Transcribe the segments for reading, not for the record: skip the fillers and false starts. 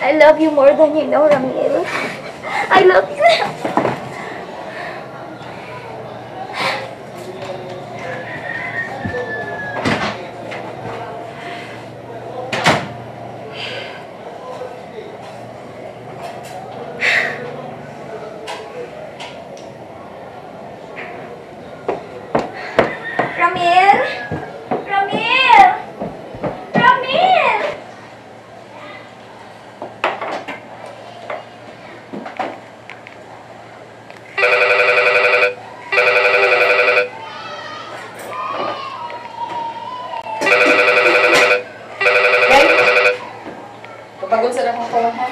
I love you more than you know, Ramil. I love you. Ramil? Ramil! Ramil! Kapagod sa akong phone, ha?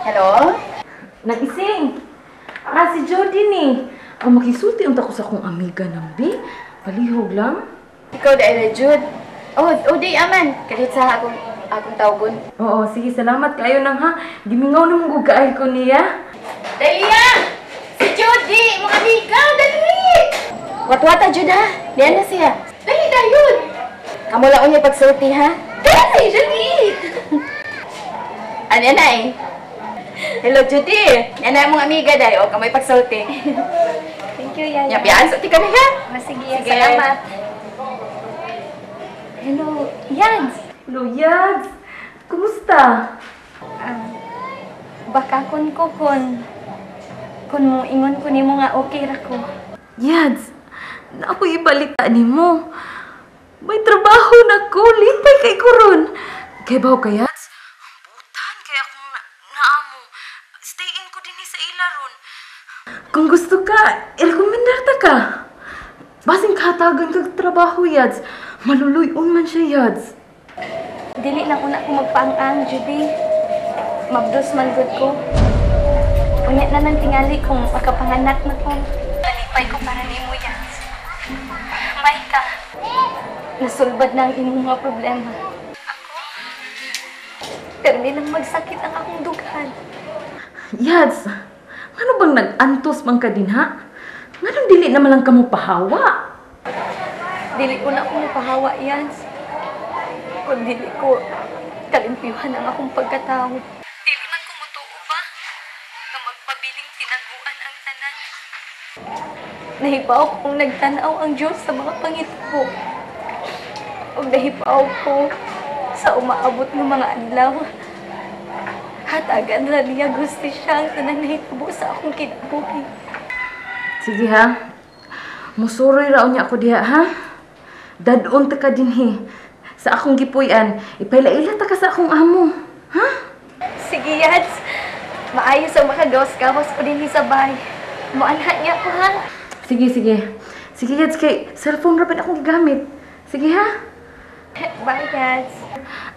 Hello? Nagising! Ah, si Jody ni. Ang makisulti unta ko sa akong amiga ng B. Palihog lang. Ikaw dahil na, Jude. Oh, di, aman. Kalit sa akong tawgon. Oo, sige, salamat kayo nang ha. Gimingaw na mong gugaay ko niya. Dali ah! Si Judy! Mga amiga! Dali! Watwata, Jude ha! Diyan na siya. Dali dayon! Kamu lang unya pagsulti ha? Dali! Dali! Ano na eh? Hello, Judy! Yan na mga amiga dahil. O, kamoy pagsulti. Thank you, Yaya. Nyapiyaan, sulti ka na ha? Sige, Sige. salamat. Hello, Yads! Hello, Yads! Kumusta? Baka kun ko kun mo ingon ko nimo nga okay ra ko. Yads, naako'y ibalita nimo. May trabaho na ko, lipay kay ko ron. Kay baw ka, Yads? Butan kay akong naamo. Stay in ko dinhi sa ila ron. Kung gusto ka, i-recommendar ta ka. Basing katagan kag trabaho, Yads. Maluluyon man siya, Yads. Dili lang una ko magpaang-ang, Judy. Mabdos man gud ko. Unya na nang tingali kung makapanganak na ko. Nalipay ko para nimo, Yads. Maika, nasulbad na ang imong mga problema. Ako? Pero nilang magsakit ang akong dughan. Yads, ngano bang nag-antos man ka din, ha? Nganong dili naman lang ka mo pahawa? Dili ko na ako mapahawa, Yads. Kung dili ko kalimpyuhan ang akong pagkatao. Dili man ko mutuo ba nga magpabiling tinaguan ang tanan. Nahibaw kong nagtanaw ang Diyos sa mga pangitabo. Ug nahibaw ko sa umaabot ng mga adlaw. Hatagan ra niya hustisya ang tanang nahitabo sa akong kinabuhi. Sige ha. Musuroy ra unya ako diha ha. Dadon ta ka dinhi. Sa akong gipuy-an, ipaila-ila ta ka sa akong amo. Ha? Sige, Yads. Maayo sa makagawas-gawas ko dinhi sa bahay. Muanha niya ko ha. Sige, sige. Sige, Yads, kay cellphone ra pa akong gigamit. Sige ha. Bye, Yads.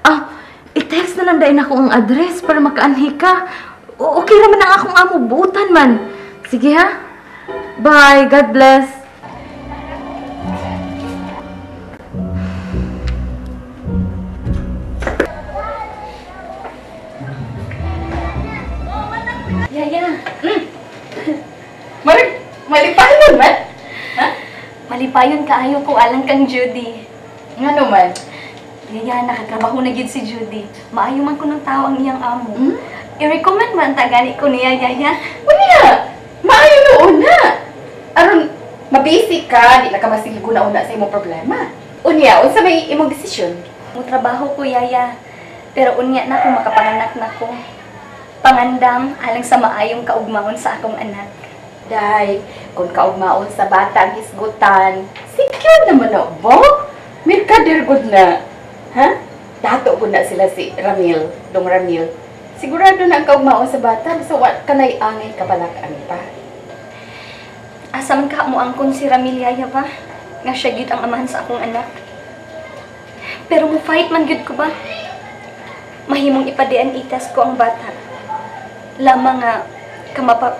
Ah, i-text na lang dahil ako ang address para makaanhi ka. Okay raman ang akong amo, buutan man. Sige ha. Bye, God bless. Yaya. Malipayon man? Ha? Malipayon kaayo ko alang kang Judy. Ngano man? Yaya, nakatrabaho na gid si Judy. Maayo man ko ng tao ang iyang amo. Hmm? I-recommend man ta gani ko niya, Yaya. Unya! Maayo noon na! Aron, mabisi ka, di na ka masigig una-una sa imong problema. Unya, unsa may imong desisyon? Mutrabaho ko, Yaya. Pero unya na kung makapanganak na ko. Pangandam alang sa maayong kaugmaon sa akong anak. Day, kung kaugmaon sa bata ang hisgutan, secure naman na bo. Mirkader good na. Ha? Dato ko na sila si Ramil, dong Ramil. Sigurado na ang kaugmaon sa bata, basta wa kanay angay kabalak-an pa. Asa man ka mo angkon si Ramil, Yaya ba? Nga siya gyud ang amahan sa akong anak. Pero mo fight man gyud ko ba? Mahimong ipa-DNA test ko ang bata. Lamang nga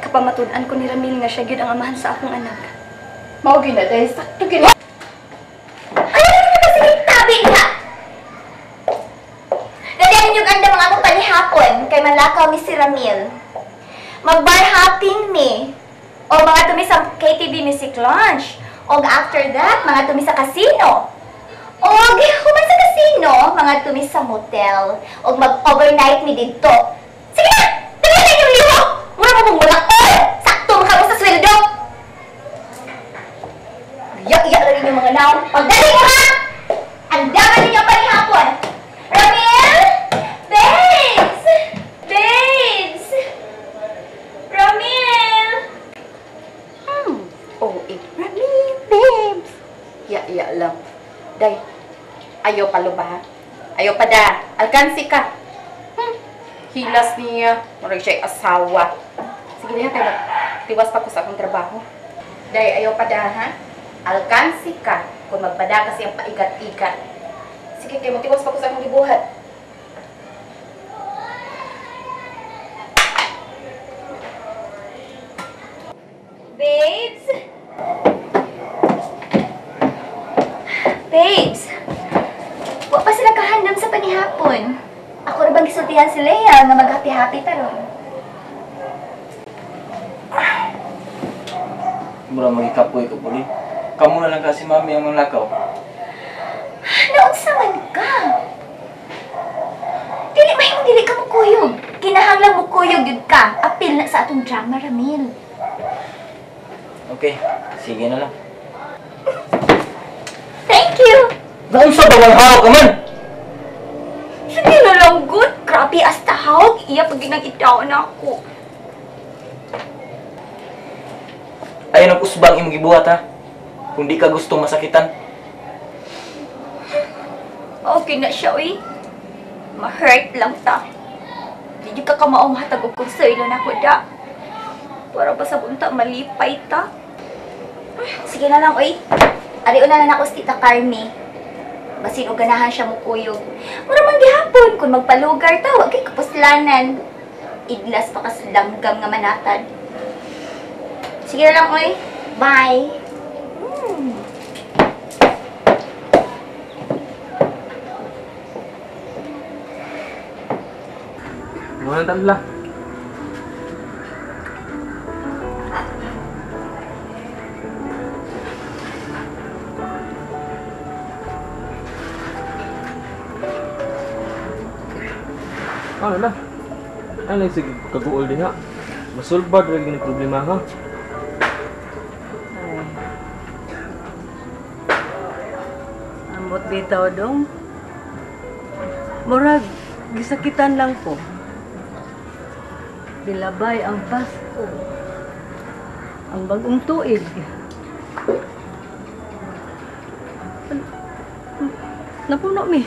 kapamatud-an ko ni Ramil nga siya gyud ang amahan sa akong anak. Mao gyud na dahil sakto gyud. Ay, ano ba sige tabi ka? Dalian yung andam ang akong panihapon kay malakaw mi si Ramil. Mag-bar hopping mi. O mga tumi sa KTV Music Lounge. O after that, mga tumi sa casino. O human sa casino, mga tumi sa motel. O mag-overnight mi didto. Sige na! Dali na inyong liho! Mura mo mong mulakol! Sakto makabos sa sweldo! Iya-iya na rin yung mga naong. Pagdali mo ha! Ang dami ninyo panihapon! Ramil! Babes! Babes! Ramil! Oh, eh. Ramil, babes! Ya, lang. Day, ayaw pa ba, ha? Ayaw pa da. Alkansi ka. Hilas niya. Murag siya'y asawa. Sige na, tayo. Tiwas pa ko sa akong trabaho. Day, ayaw pa da, ha? Alkansi ka. Kung magpada kasi ang paigat-igat. Sige, kayo matiwas pa ko sa akong gibuhat. Babes! Babes! Wa pa sila kahandam sa panihapon. Ako ra bang gisultihan si Lea nga mag-happy-happy taron. Mura magikapoy ko puli. Kamu na lang kasi mami ang manglakaw. Naunsa man ka? Dili mahimong dili ka mukuyog. Kinahanglan mukuyog gyud ka. Apil na sa atong drama, Ramil. Okay, sige na lang. Thank you! Naunsa ba wang hawak ka man? Sige na lang, good. Grabe, hasta hawak. Iya, pag ginang-itaw na ako. Ayaw ng usbang imong gibuhat, ha? Kung di ka gusto masakitan. Okay na siya, uy. Ma-hurt lang ta. Di ka kamao mahatag og konsuelo na ko da. Para ba sa bunta malipay ta? Sige na lang, uy. Ari una na nako si Tita Carmi. Basin og ganahan siya mukuyog. Mura man gihapon kung magpalugar ta, wa kay kapuslanan. Idlas pa kas langgam nga manatad. Sige na lang, uy. Bye. Mga tala. Ano na? Ano sige kaguol diha? Masulbad ra gyud problema ha. Ay. Ambot bitaw dong. Murag gisakitan lang ko. Bilabay ang Pasko. Ang bagong tuig. Napuno mi.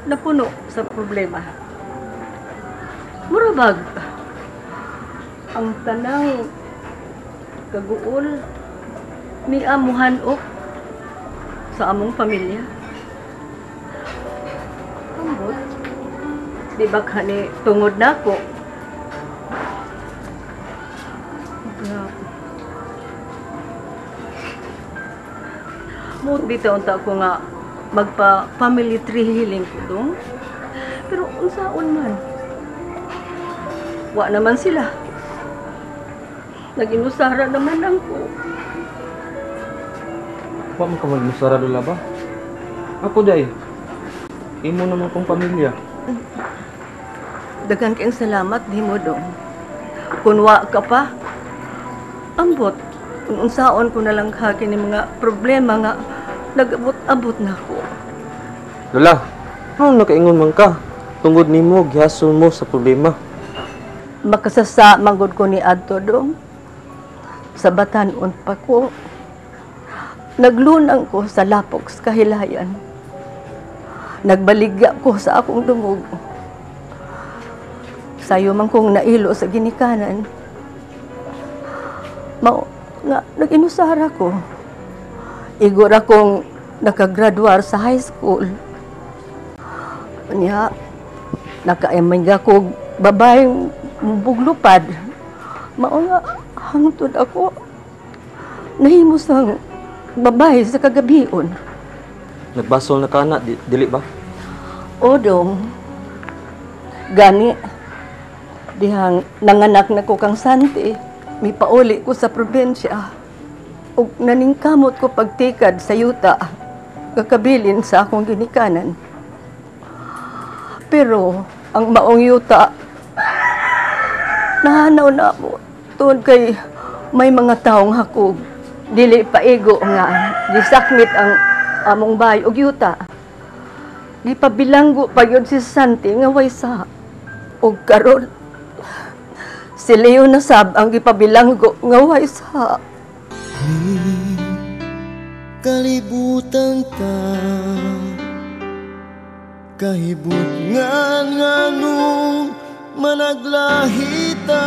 Napuno sa problema. Murabag ang tanang kaguol miamuhan ok sa among pamilya. Ambot, di ba kani tungod nako? Muot bitaw unta ko nga magpa family tree healing ko dong. Pero unsaon man? Wa naman sila. Nag-inusara naman ang ko. Wa man ka mag-inusara dula ba? Ako day. Imo naman kong pamilya. Daghan kayong salamat nimo dong. Kun wa ka pa, ambot. Kung unsaon ko na lang kini mga problema nga nag-abot-abot na ko. Lola, ano nakaingon man ka? Tungod nimo gihason mo sa problema. Makasasa manggod ko ni adto dong. Sa batan-on pa ko. Naglunang ko sa lapok sa kahilayan. Nagbaligya ko sa akong dungog. Sayo man kong nailo sa ginikanan. Mao nga nag-inusara ko. Igor akong nakagraduar sa high school. Unya, nakaamig ako babaeng buglupad. Mao nga hangtod ako nahimo sang babae sa kagabion. Nagbasol na ka na, dili ba? O dong. Gani dihang nanganak na ko kang Santi. Mipauli ko sa probinsya ug naningkamot ko pagtikad sa yuta nga kabilin sa akong ginikanan. Pero ang maong yuta nahanaw na mo tungod kay may mga taong hakog. Dili paigo nga gisakmit ang among bahay ug yuta. Gipabilanggo pa yun si Santi nga way sa. Ug karon si Leo na sab ang gipabilanggo nga way sa. Kalibutan ta kahibutngan nganong managlahita.